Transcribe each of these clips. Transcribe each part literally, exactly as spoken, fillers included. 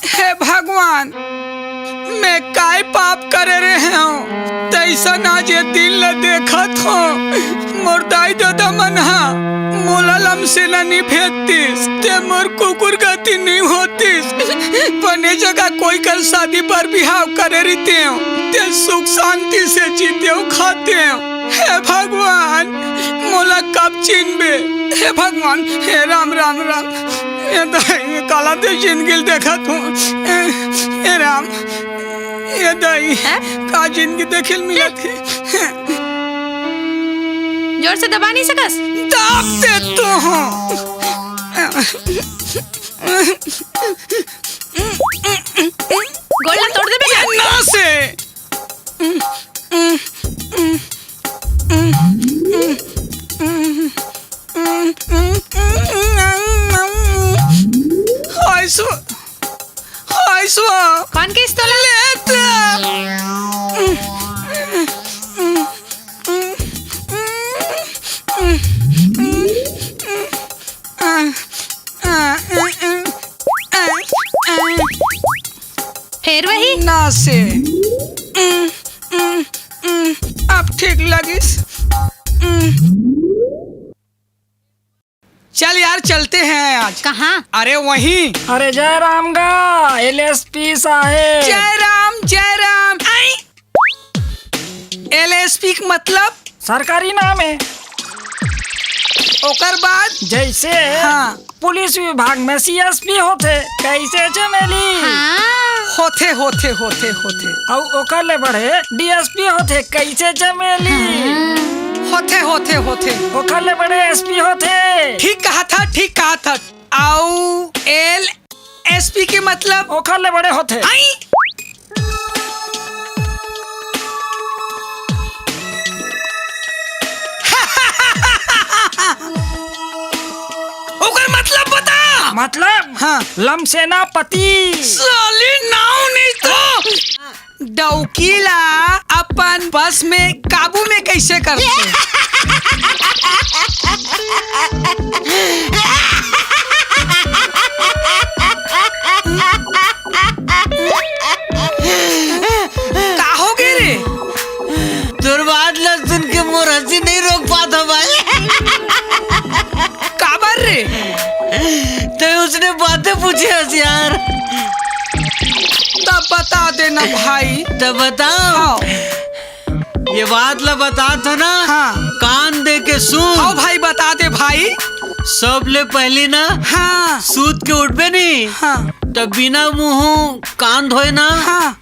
हे भगवान, मैं काय पाप करे रहे हंव, तइसन आज ये दिन ल देखत हंव। मोर दाई ददा मन ह मोला लमसेना नी भेजतिस, ते मोर कुकुर गति नी होतिस। बने जगह कोई कर शादी बर बिहाव करे रहितेंव, ते सुख शांति से जीतेंव खातेंव। हे भगवान, मोला कब चिनबे? हे भगवान, हे राम, राम, राम। ए दाई, काला दे जिंदगी ल देखत हंव। ए, ए राम, ए दाई, हैं? का जिंदगी देखे ल मिलत हे? जोर से दबा नहीं सकस? दाब दे तो हंव। गोड़ ला तोड़ देबे का? ये ना से। हाय सो, हाय सो। कौन के इस्तोला? लेता। फेर वही? ना से। अब ठीक लगिस। चल यार, चलते हैं आज। कहाँ? अरे वहीं। अरे जय राम गा, एलएसपी साहेब। जय राम, जय राम। आई। एलएसपी के मतलब? सरकारी नाम हे। ओकर बाद? जइसे हाँ। पुलिस विभाग में सीएसपी होथे, कइसे चमेली? हाँ। होथे, होथे, होथे, होथे। अउ ओकर ले बढ़े डीएसपी होथे, कइसे चमेली? हाँ। होथे, होथे, होथे। ओकर ले बढ़े एसपी होथे। ठीक कहा था, ठीक कहा था। अउ एलएसपी के मतलब? ओखर ले बड़े होथे। आई? ओकर मतलब बता। मतलब? हाँ। लमसेनापति। साली नाव नहीं तो। डौकी ला अपन बस में काबू में कइसे करथे? का हो गे रे? तोर बात ला सुन के मोर हंसी नहीं रोक पात हंव भाई। काबर रे? तैं उसने बातें पूछे हस यार। तब बता देना भाई। तब बताओ। हाँ। ये बात ला बतात हंव ना। हाँ। कान दे के सुन। हाँ भाई, बता दे भाई। सबले पहली ना। हाँ। सूत के उठबे नी। हाँ। तब बिना मुंह कान धोए ना। हाँ।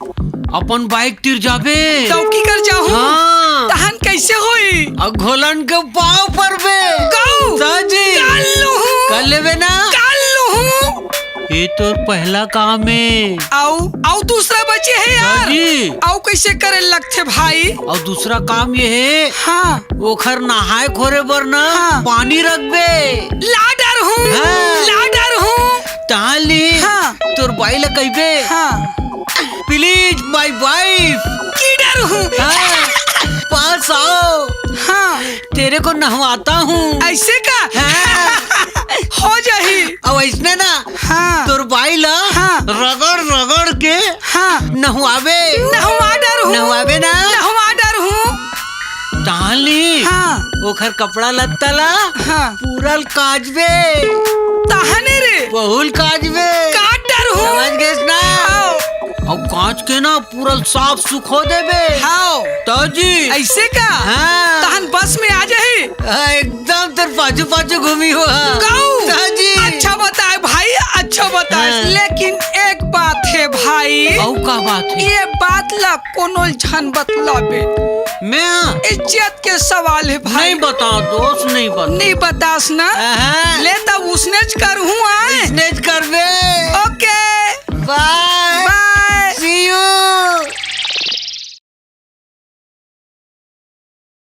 अपन बाइक तीर जाबे। डौकी कर जाहूं? हाँ। तहन कइसे होई? अउ घोलन के पाँव परबे। गऊ। साजी। कर लूहूं। कर लेबे ना? कर लूहूं। ये तोर पहला काम हे। अउ, अउ दूसरा बचे हे यार। साजी। अउ कइसे करे लगथे भाई? अउ दूसरा काम ये हे। हाँ। ओखर नहाए खोरे बर ना हाँ। पानी रखबे। ला डरहूं। हाँ। ला डरहूं। ताली। हाँ। तोर बाई ला कहिबे। हाँ। Please, my wife। की डरहूं? हाँ, पास आओ। हाँ। तेरे को नहवाता हूँ। अइसे का? हाँ। हो जाही। अउ अइसने ना, हाँ। तोर बाई ला हाँ। रगड़ रगड़ के हाँ। नहवाबे। नहवा डरहूं। नहवाबे ना? नहवा डरहूं। ताली। हाँ। ओखर कपड़ा लत्ता ला हाँ। पूरा ल काचबे। तहने रे। बहुल काचबे। काट डरहूं। समझ गेस ना? हाँ। अउ काच के ना पूरा साफ सुखो देबे। हाँ। ताजी। अइसे का? हाँ। तहन बस में आ जाही। हाँ, एकदम तोर पाछू पाछू घूमी हो। हाँ। गऊ। ताजी। अच्छा बताए भाई, अच्छा बताए। हाँ। लेकिन एक बात हे भाई। अउ का बात हे? ये बात ला कोनो झन बतलाबे। मैं? इज्जत के सवाल हे भाई। नहीं बता दोस्त, नहीं बता। नहीं बतास ना? हाँ। ले तब उसने च करहूँ आए। उसने च करबे। OK। Bye। Bye। See you।